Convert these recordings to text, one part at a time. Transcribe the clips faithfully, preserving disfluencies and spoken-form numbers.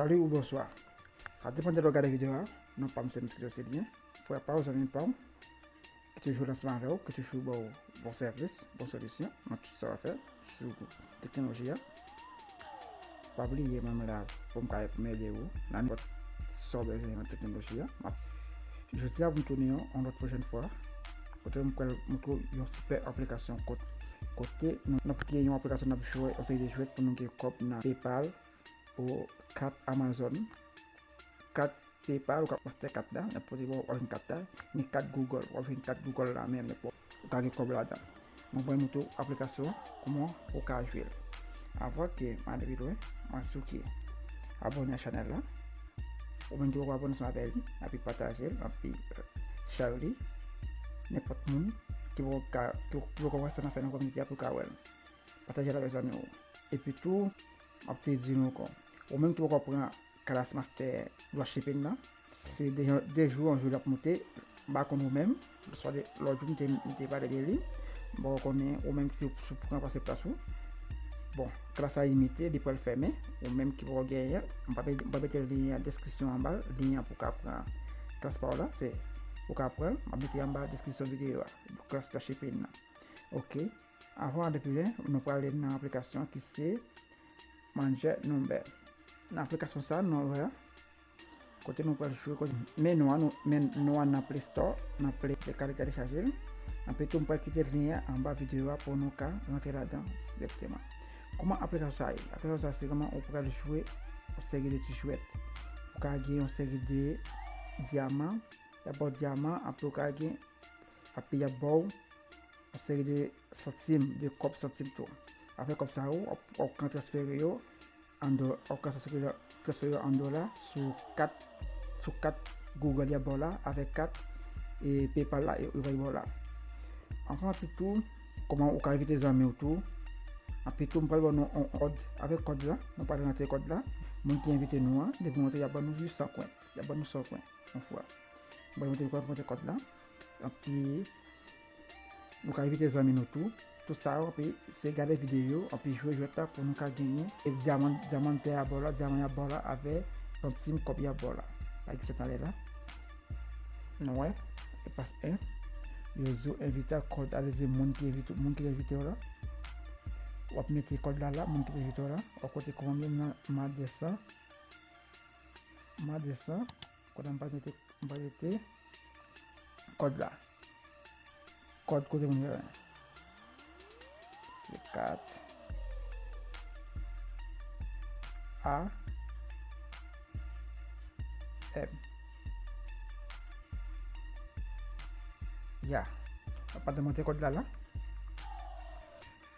Salut ou bonsoir. Sa depann de lè w gade videyo a. Non pa m se Miskito Silyen. Frè pa w, zanmi pa w, ki toujou la ansanm avè w, ki toujou ba w bon sèvis, bon solisyon nan tout sa w ap fè sou teknoloji a. Pa bliye mwen la pou m ka pou m ede w nan nenpòt sa w bezwen nan teknoloji a. Jodi a pou m tounen yon lòt pwochèn fwa kote m pral montre w yon sipè aplikasyon kot- kote nou n ap gen yon aplikasyon n ap jwe yon seri de jwèt pou nou gen kòb nan PayPal ou kat Amazon, kat PayPal ou kat Mastercard la, nenpòt w ap jwenn kat la, ni kat Google, w ap jwenn kat Google la menm, nenpòt ou ka gen kòb ladan. Mwen pral montre w aplikasyon an, kòman ou ka jwe l. Avan ke m ale pi lwen, mwen sou ki abòne a chanèl la. Ou menm ki poko abòne ansanm avè li, epi pataje l, epi share li. Nenpòt moun ki poko ka, ki poko wè sa n ap fè nan kominote a pou ka wè l. Pataje l avèk zanmi w. Epi tou, m ap te di nou ankò. Ou menm ki poko pran Kalas Master dropshipping nan. Se de, de jou an jou l ap monte. M pa konn ou menm. Swa de, lòt jou m te, m te pale de li. M poko konnen ou menm ki sou pran pase plas ou. Bon, klas la limite, li pral fèmen. Ou menm ki poko genyen, m pa pe- m pa mete lyen an deskripsyon anba, lyen an pou ka pran klas pa w la, se ou ka pran l, m ap mete anba deskripsyon videyo a. Klas dropshipping nan. Ok. Avan ale pi lwen, nou prale nan aplikasyon ki se Manager Number. Nan aplikasyon sa, nou wè kote nou pral jwe, kote men nou an, nou, men nou an nan Play Store, nan Play, te ka telechaje l. Anpi tou, m pral kite lyen an anba videyo a pou nou ka rantre ladan dirèkteman. Kòman aplikasyon sa ye? Aplikasyon sa se kòman ou pral jwe yon seri de ti jwèt. Ou ka gen yon seri de dyaman, y ap ba w dyaman, apre ou ka gen, epi y ap ba w yon seri de santim, de kòb santim tou. Avèk kòb sa yo, w ap, w ap ka transfere yo an do-, w ap ka transfere, transfere yo an dola sou kat, sou kat Google y ap ba w la, avèk kat e PayPal la, e, yo ba w la. Anfen, se tou, kòman ou ka envite zanmi w tou. Anpi tou, m pral ba nou yon kòd. Avèk kòd la, nou pral rantre kòd la. Moun ki envite nou an, depi nou rantre, y ap ba nou uit san kwen. Y ap ba nou san kwen, yon fwa. M pral montre, m pral montre kòd la. Anpi, nou ka envite zanmi nou tou. Tout sa yo, anpi, se gade videyo, anpi jwe jwèt la pou nou ka genyen. E dyaman, dyaman tè a ba w la, dyaman y ap ba w la, avè santim kòb y ap ba w la. Pa egzanp, ale la. Nou wè, e pas en. Yo di w envite a kòd, ale di moun ki envite, moun ki envite w la. W ap mete kòd la la, moun ki envite w la. W ap kote kòman menm nan, m a desan. M a desan. Kote m pa mete, m pa mete kòd la. Kòd kote moun yo. Se kat A M. Ya. Pandan m rantre kòd la la.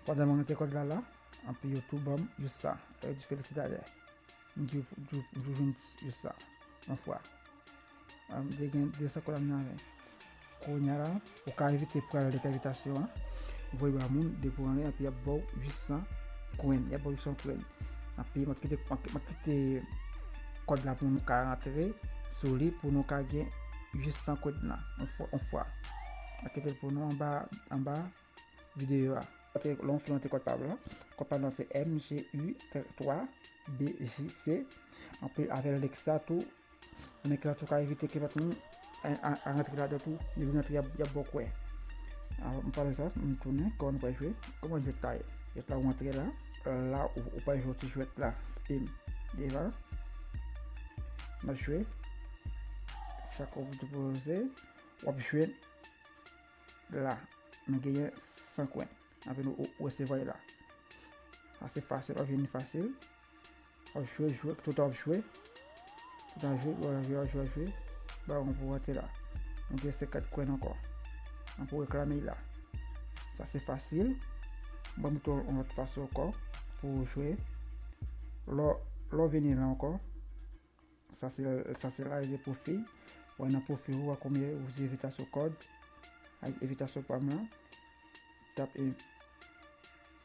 Pandan m rantre kòd la la, anpi yo tou ban m uit san. Yo di felisitatè. M di, di, di jwenn uit san. Yon fwa. Am, de gen de san kòb la m nan men. Kounye a la, ou ka evite pral link envitasyon an. Voye ba moun, depi w antre, epi y ap ba w uit san kwen. Y ap ba w uit san kwen. Epi, mwen kite, mwen kite kòd la pou nou ka rantre sou li, pou nou ka gen uit san kwen nan. Yon fwa, yon fwa. Mwen kite l pou nou anba, anba videyo a. Lè w fin rantre kòd pa w la, kòd pa w la se M G U twa B J C. Anpi avè link sa tou, link la tou ka evite ke lòt moun a, a, a rantre ladan tou, depi w rantre y ap, y ap ba w kwen. Alò, m pale sa, m tounen, kòman nou pral jwe, kòman jwèt la ye? Jwèt la ou rantre la, la ou, ou pral jwe ti jwèt la, spin, devan. N ap jwe, chak ou poze, w ap jwe la, nou genyen san kwen. Anpi nou, ou, ou resevwa la. Sa se fasil, w ap jwenn li fasil. W ap jwe, jwe, toutan w ap jwe. Toutan w ap jwe, w ap jwe, w ap jwe, w ap jwe. Bawon pou rantre la. Nou gen senkant kwen ankò. Ann pou reklame la. Sa se fasil. Mwen montre w yon lòt fason ankò pou w jwe. Lè w, lè w vini la ankò, Sa se, sa se la, se pwofi. Ou nan pwofi ou, a konbyen ou se envitasyon kòd. Ak envitasyon pa m lan. Tap e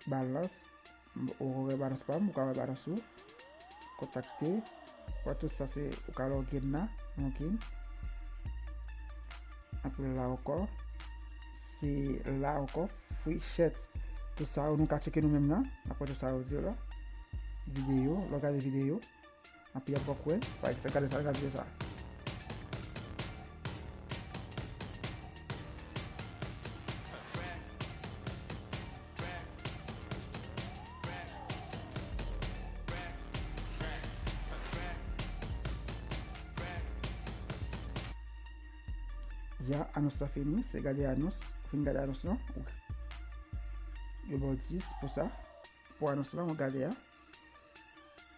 balans. Ou wè balans pa m, ou ka wè balans ou. Kontakte. Wè tout sa se, ou ka login la, login. Apre la ankò. Se la ankò, free chat. Tout sa yo nou ka tcheke nou menm nan. Apre tout sa yo di yo la. Videyo, lè w gade videyo. Anpi y ap ba w kwè, pa egzanp, gade sa, gade sa. Ya, anons la fini, se gade anons, ou fin gade anons lan, ou, yo ba w dis pou sa, pou anons lan, ou gade a.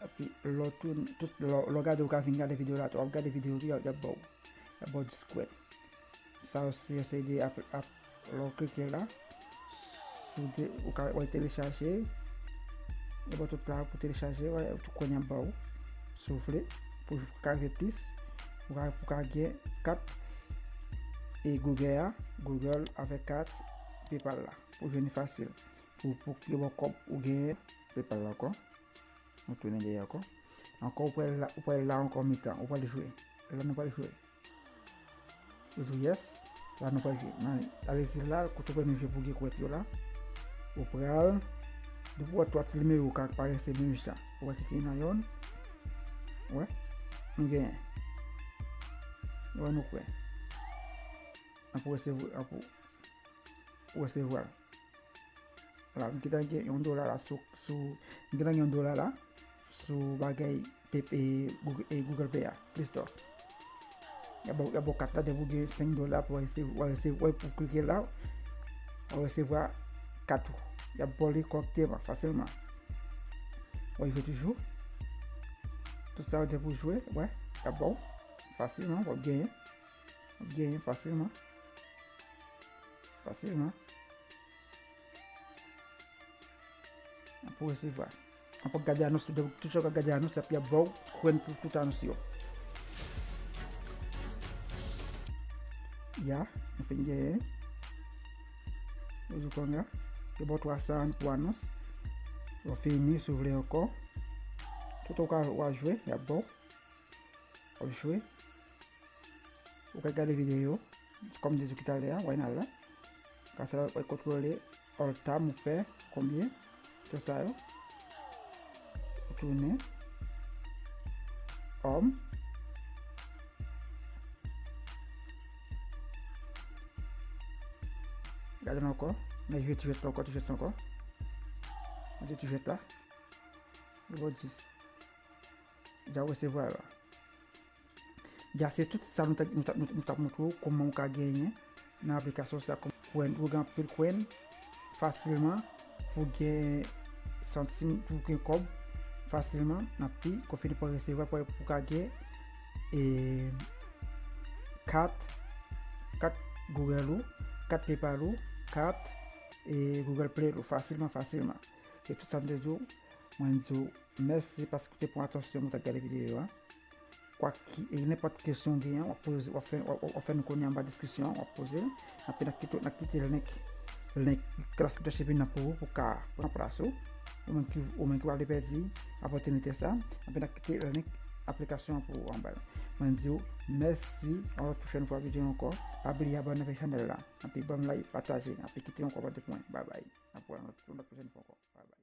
Epi, lè w tourn-, tout, lè, lè w gade, ou ka vin gade videyo la tou, w ap gade videyo, y ap, y ap ba w, y ap ba w dis kwè. Sa yo se, se de ap, ap, lè w klike la, sou de, ou ka wè telechaje, yo ba w tout la pou telechaje, wè, tout kwè y ap ba w, si w vle, pou ka rive plis, ou ka, pou ka gen kat e Google a, Google avèk kat PayPal la, pou jwenn li fasil. Pou, pou yo ba w kòb ou genyen PayPal la ankò. Nou tounen dèyè ankò. Ankò, ou pral la, ou pral la ankò mitan. Ou pral jwe. La, nou pral jwe. Ou di yes. La, nou pral jwe. Nan, alezi la, kote ou pral jwe pou gen kwèt yo la. Ou pral. Depi ou wè twa ti nimewo ka parèse menm jan. Ou wè ki gen nan yonn. Wè. Nou genyen. Wè nou kwè. N ap resevwa, n ap resevwa. La, m gentan gen yon dola la sou, sou, m gentan gen yon dola la sou bagay P P, Google, e, Google Play a, Play Store. Y ap ba w, y ap ba w kat la, depi w gen senk dola pou w resevwa, w resevwa, pou w klike la, w resevwa kat ou. Y ap ba w li kòrèkteman, fasilman. W ap jwe toujou. Tout sa yo depi w jwe, wè, y ap ba w fasilman, w ap genyen. W ap genyen fasilman. Fasilman. Pou resevwa. Anpòk gade anons tou, tout sa w ka gade anons, epi y ap ba w kwè pou tout anons yo. Ya, nou fin genyen. Ou di konnya, yo ba w twa san pou anons. Ou fini, si w vle ankò. Tout w ka w a jwe, y ap ba w. W ap jwe. Ou ka gade videyo, kòm m te di w talè a, wè n al la. Ka fè l, wè kontwole all time, ou fè konbyen, tout sa yo. Ou tounen. Home. Gade l ankò. Nan jwe ti jwèt la ankò, ti jwèt sa ankò. Nan jwe ti jwèt la. Nimewo dis. Dja w resevwa la. Dja se tout sa nou t ap, nou t ap, nou t ap, nou t ap montre w kòman w ka genyen nan aplikasyon sa, kòm coin, pou w gen anpil coin fasilman, pou w gen santim, pou w gen kòb fasilman, nan pi, kò fini pou w resevwa, pou, pou w ka gen, e, kat, kat Google ou, kat PayPal ou, kat, e, Google Play ou, fasilman, fasilman. Se tout sa m te di w, mwen di w, mèsi paske w te pran atansyon pou w t ap gade videyo a. Kwak ki, e nenpòt kesyon w genyen, w ap poze, w ap fè, w ap, w ap fè nou konnen anba deskripsyon, w ap poze l. Anpi n ap kite, n ap kite link, link klas dropshipping nan pou ou, pou ka pran plas ou. Ou menm ki, ou menm ki pa vle pèdi opòtinite sa. Anpi n ap kite link aplikasyon an pou ou anba l. Mwen di w mèsi, a yon lòt pwochèn fwa videyo ankò. Pa bliye abòne avèk chanèl la. Anpi ban m like, pataje, anpi kite yon kòmantè pou mwen. Babay. N ap wè yon lòt, yon lòt pwochèn fwa ankò. Babay.